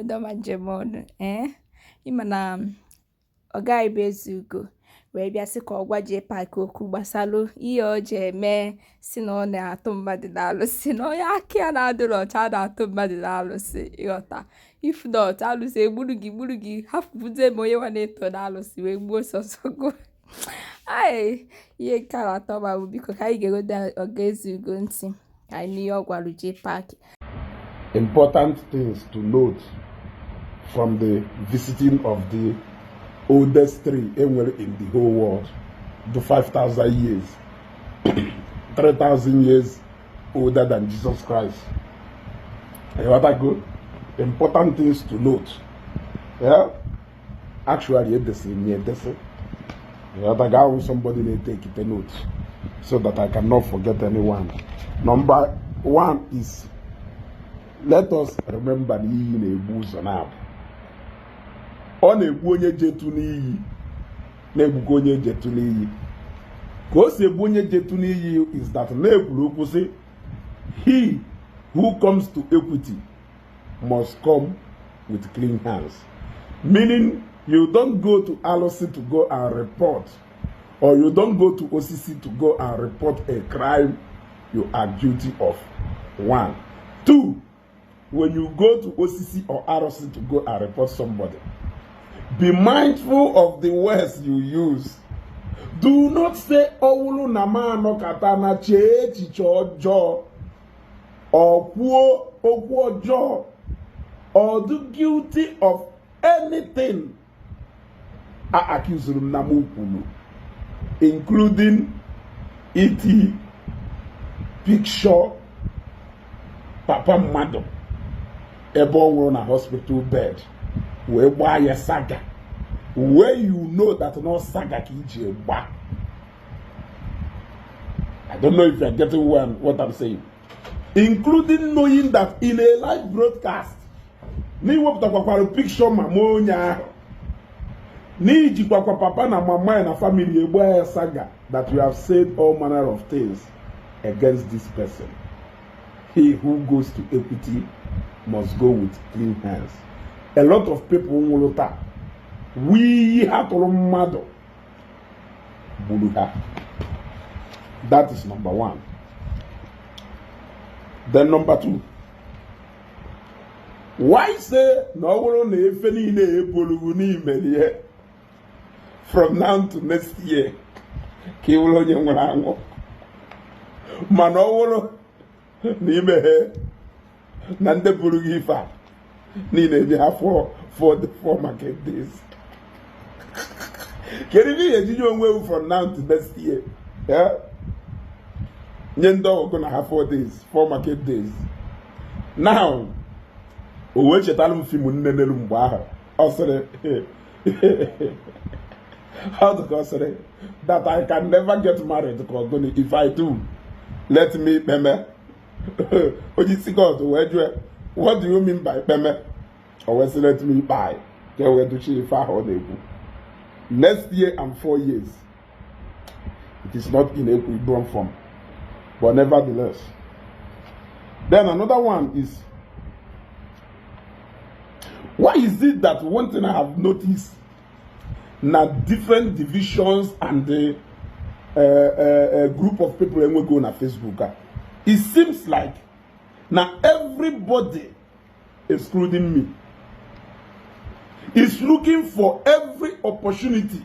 Ndị ọma njem ọnụ ee ịma na ọ gaghị bụ Ezeugo wee bịa sị ka ọ gwa JPAC okwu gbasalụ ihe o ji eme si na ọ na-atụ mmadụ n'alụsị na onye aka ya na-adịrọ ọcha na-atụ mmadụ n'alụsị, ịghọta? If not, alụsị egburu gị gburu gị hapụzie ma onye nwa na-eto n'alụsị wee gbuo sọsọ go. Ai, ihe nke a na-atọ ma bụ biko ka anyị ga-egodo Oga Ezeugo ntị ka anyị nụ ihe ọ gwara JPAC. Important things to note from the visiting of the oldest tree enwere in the whole world, the 5,000 years, 3,000 years older than Jesus Christ. Ịghọtago? Important things to note. Yeah? Actually, edesịrị m ya edesị. Ịghọtago? Ahụ somebody na-etake the note so that I cannot forget anyone. Number one is, let us remember na iyi na-egbu ụzọ na-abụ. Ọ na-egbu onye jetu n'iyi, na-egbukwa onye jetu n'iyi. Ka o si egbu onye jetu n'iyi is that na-ekwuru okwu sị, "He who comes to equity must come with clean hands," meaning you don't go to alụsị to go and report, or you don't go to osisi to go and report a crime you are guilty of. One, two, when you go to osisi or arụsị to go and report somebody, be mindful of the words you use. Do not say, "Ọwụlụ na m anọkata na chee echiche ọjọọ or kwuo okwu ọjọọ or do guilty of anything a accused m na m kwuru," including iti picture papa mmadụ ebe ọ nwụrụ na hospital bed wee gbaa ya saga, where you know that no saga ka iji gba. I don't know if you're getting what I'm saying. Including knowing that in a live broadcast, na iwepụtakwakwara picture mama onye ahụ, na ijikwakwa papa na mama ya na family egbu ya saga, that you have said all manner of things against this person. He who goes to equity must go with clean hands. A lot of people nwụrụ taa, wiyi ha tụrụ mmadụ gburu ha. That is number one. Then number two, why say na ọ bụrụ na efe niile ebolugu n'ime ihe from now to next year ka ị bụrụ onye nwere anwụ, mana ọ bụrụ na imeghe na ndị buru gị ife a niile enye ha four market days, kedu ihe ị ga-ejinye onwe ewu from now to next year? Yeah? Nye ndị ọgụgụ na ha 4 days, 4 market days. Now o wee chetara m film nne n'elu mgbe ahụ ọ sịrị ọ dị ka ọ sịrị that "I can never get married," ka ọ gụnị, "If I do, let me kpeme." Onye isi God wee jụọ, "What do you mean by kpeme?" O wee sị, "Let me kpai," ka e wee duchie ife ahụ ọ na-ekwu. Next year and 4 years, it is not in equilibrium form, but nevertheless. Then another one is, why is it that one thing I have noticed na different divisions and the group of people enwego na Facebook a, it seems like na everybody excluding me is looking for every opportunity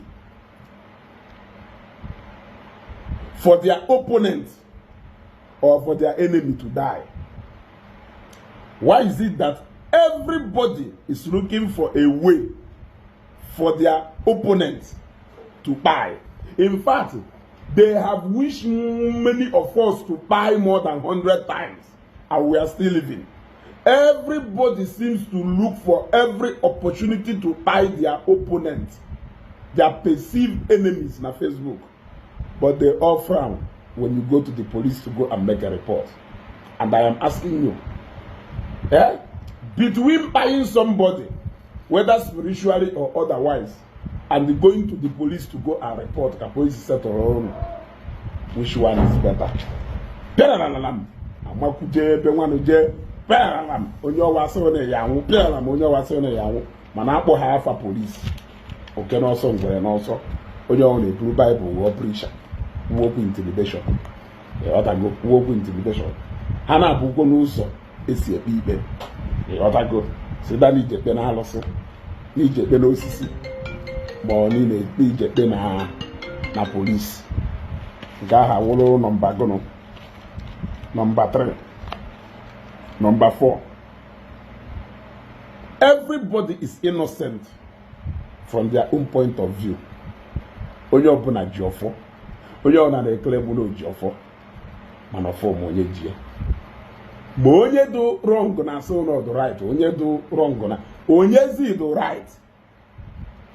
for their opponent or for their enemy to die? Why is it that everybody is looking for a way for their opponent to die? In fact, they have wished many of us to die more than 100 times, and we are still living. Everybody seems to look for every opportunity to buy their opponent, their perceived enemies na Facebook, but they all frown when you go to the police to go and make a report. And I am asking you, eh? Between buying somebody, whether spiritually or otherwise, and going to the police to go and report ka police settle ọrụ, which one is better? Bịararara m amakwuje ebe nwanụ jee. Pịaram onye ọwa asịrị na ya anwụ, pịaram onye ọwa asịrị na ya anwụ. Mana akpọ ha afa polisi, oke n'ọsọ, ngwere n'ọsọ. Onye ọbụla eburu Baịbụl wụọ preacher, kwuo okwu intimidation. Ịghọtago? Kwuo okwu intimidation. Ha na-abụkwo n'ụzọ esi ekpe ikpe. Ịghọtago? Sida na ije kpe na alụsị, na ije kpe n'osisi, ma ọ niile ekpe ije kpe na polisi. Nke ahụ awụrụ nọmba gụnụ? Nọmba 3. Nọmba 4, everybody is innocent from their own point of view. Onye ọbụla ji ọfọ, onye ọbụla na-ekele mụ na oji ọfọ, mana ọfọ ma onye ji ya. Ma onye dị wrong na asị na ọdụ right, onye dị wrong na onye zi dị right.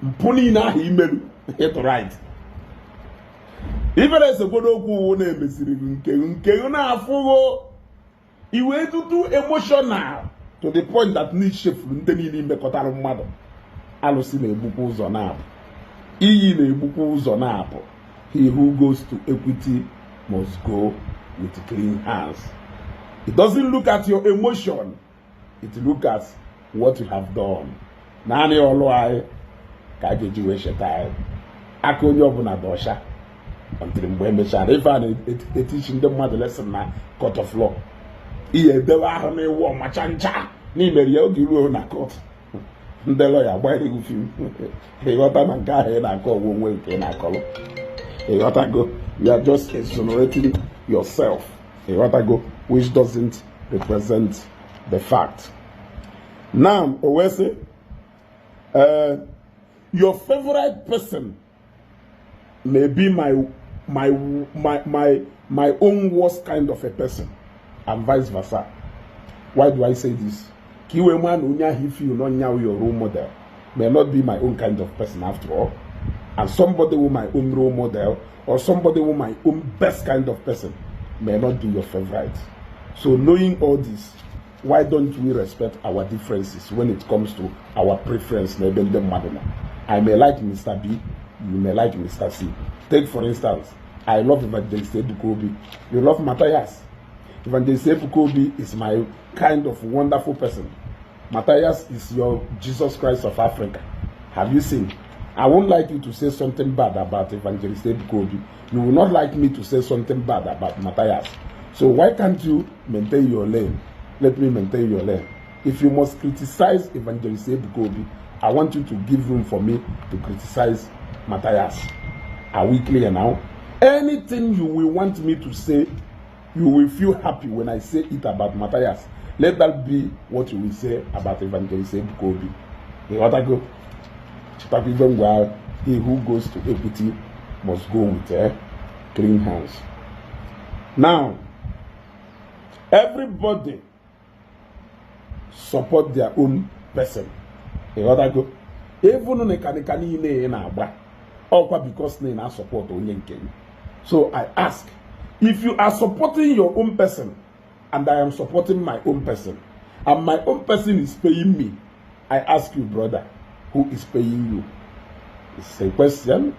Mpụ niile ahụ imelu, ịtụ right. Ifere esekwodo okwu uwu na-emesiri gị nke nke na-afụgo iwe dudu emotional to the point that na ichefuru ndị niile imekọtara mmadụ. Alụsị na-egbukwa ụzọ na-apụ, iyi na-egbukwa ụzọ na-apụ. He who goes to equity must go with clean hands. It doesn't look at your emotion, it look at what you have done. Naanị ọlụ anyị ka a ga-eji wee cheta anyị. Aka onye ọbụla dị ọcha until mgbe emechara. Ife a na-etichi ndị mmadụ lesson na court of law, ihe edewe ahụ n'iwu ọmacha ncha n'imeri ya. Oge ruo na court, ndị lọya agbanyere gị film. Ịghọta na nke ahụ ị na-akọ ọgwụ onwe nke ị na-akọrọ. Ịghọtago? You are just exonerating yourself. Ịghọtago? Which doesn't represent the fact. Now o wee sị, your favorite person may be my own worst kind of a person and vice versa. Why do I say this? Ka i wee maa na onye ahụ if you not nyaw your role model may not be my own kind of person after all, and somebody who my own role model or somebody who my own best kind of person may not be your favorite. So knowing all this, why don't we respect our differences when it comes to our preference n'ebe ndị mmadụ nọ? I may like Mr. B, you may like Mr. C. Take for instance, I love Evangelist Ebuka Obi, you love Matthias. Evangelist Ebuka Obi is my kind of wonderful person. Matthias is your Jesus Christ of Africa. Have you seen? I won't like you to say something bad about Evangelist Ebuka Obi. You will not like me to say something bad about Matthias. So why can't you maintain your lane? Let me maintain your lane. If you must criticize Evangelist Ebuka Obi, I want you to give room for me to criticize Matthias. Are we clear now? Anything you will want me to say, you will feel happy when I say it about Matthias, let that be what you will say about Evangelist Ebuka Obi. Ịghọtago? Chetakwa ife ngwa: he who goes to equity must go with clean hands. Now, everybody support their own person. Ịghọtago? Even nịkanịka niile ị na-agba ọkwa because na ị na-support onye nke gị. So I ask, if you are supporting your own person and I am supporting my own person and my own person is paying me, I ask you, brother, who is paying you? It's a question.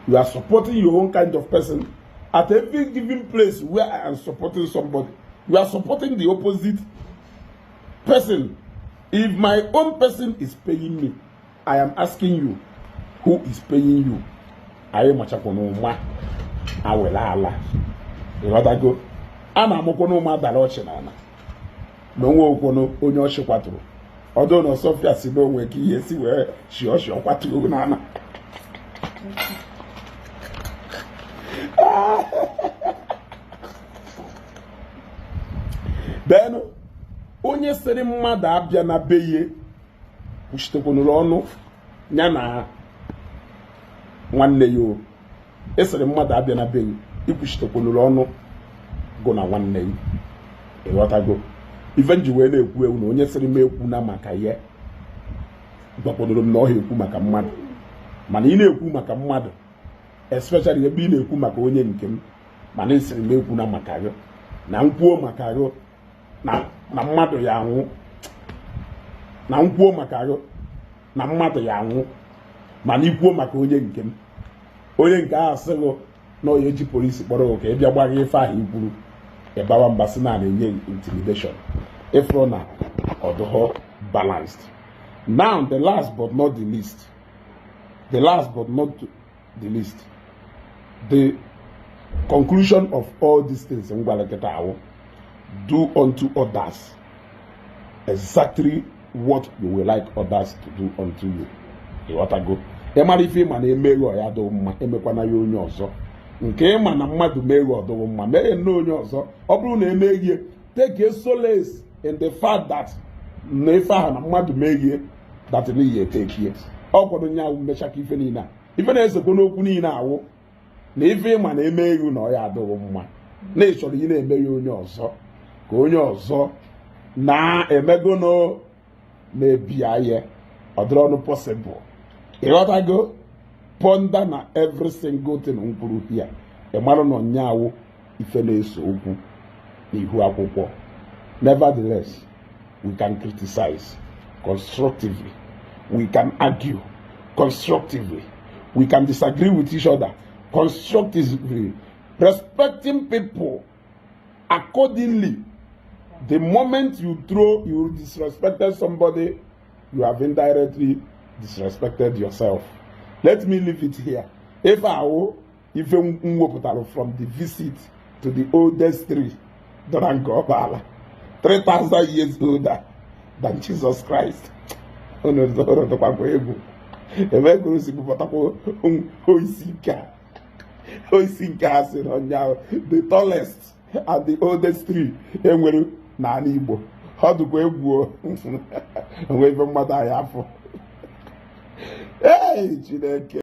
You are supporting your own kind of person. At every given place where I am supporting somebody, you are supporting the opposite person. If my own person is paying me, I am asking you, who is paying you? Anyị machakwa n'ụma awele ala. Ịghọtago? A na-amụkwa n'ụma dara ọchị n'ala na onwe okwunu onye ọchị kwaturu ọdụ na ọsọfịa si n'onwe ka ihe si wee chi ọchị ọ kwatuo n'ala. Then onye sịrị mmadụ abịa na be ya kwuchitekwanụrụ ọnụ ya na nwanne ya. O esịrị mmadụ abịa na be ya, ikwuchitekwanụrụ ọnụ gụ na nwanne ya. Ịghọtago ife nji wee na-ekwu ewu na onye sịrị m ekwu na maka ya gwakwadoro m na ọ ha ekwu maka mmadụ. Mana ị na-ekwu maka mmadụ, especially ebe ị na-ekwu maka onye nke m, mana esiri m ekwu na maka gị na nkwuo maka gị na mmadụ ya anwụ, na nkwuo maka gị na mmadụ ya anwụ, mana ikwuo maka onye nke m, onye nke ahụ asịghị na onye ji polisi kpọrọ gị ka ị bịa gbagha ife ahụ ikwuru, ịbawa mba sị na na-enye intimidation. Ịfụrụ na ọ dịghọ balanced. Now, the last but not the least, the last but not the least, the conclusion of all these things m gwara kịta awụ: do unto others exactly what you will like others to do unto you. Ịghọtago? Ịmara ife ịma na emeghe ọ ya dịghị mma, emekwana ya onye ọzọ. Nke ịma na mmadụ meghe ọdịghị mma, meghe nne onye ọzọ. Ọ bụrụ na emeghie, take a solace in the fact that na ife ahụ na mmadụ meghie that n'ihi etekie ọ kwado nye ahụ mmecha ka ife niile a ife na-esekwa n'okwu niile awụ na ife ịma na emeghe na ọ ya adịghị mma na ị chọrọ ị na-eme ya onye ọzọ, ka onye ọzọ na-emegono na-ebi ya, ọ dịrị ọnụ possible. Ịghọtago? Ponder na every single thing m kwuru here. Ị mara na ọnyaawụ ife na-eso okwu n'ihu akwụkwọ. Nevertheless, we can criticize constructively, we can argue constructively, we can disagree with each other constructively, respecting people accordingly. The moment you throw, you disrespected somebody, you have indirectly disrespected yourself. Let me leave it here. Ife ahụ ife m wepụtara from the visit to the oldest tree dọra nke ọkpala, 3000 years older than Jesus Christ. Unu dịkwakwa egwu ebe ka o si bupụtakwa oisi nke a, oisi nke a sị na ọnya the tallest and the oldest tree enwere n'ala Igbo. Ọ dịkwa egwu o. Onwe ife mmadụ anyị afọ. Ee, Chineke.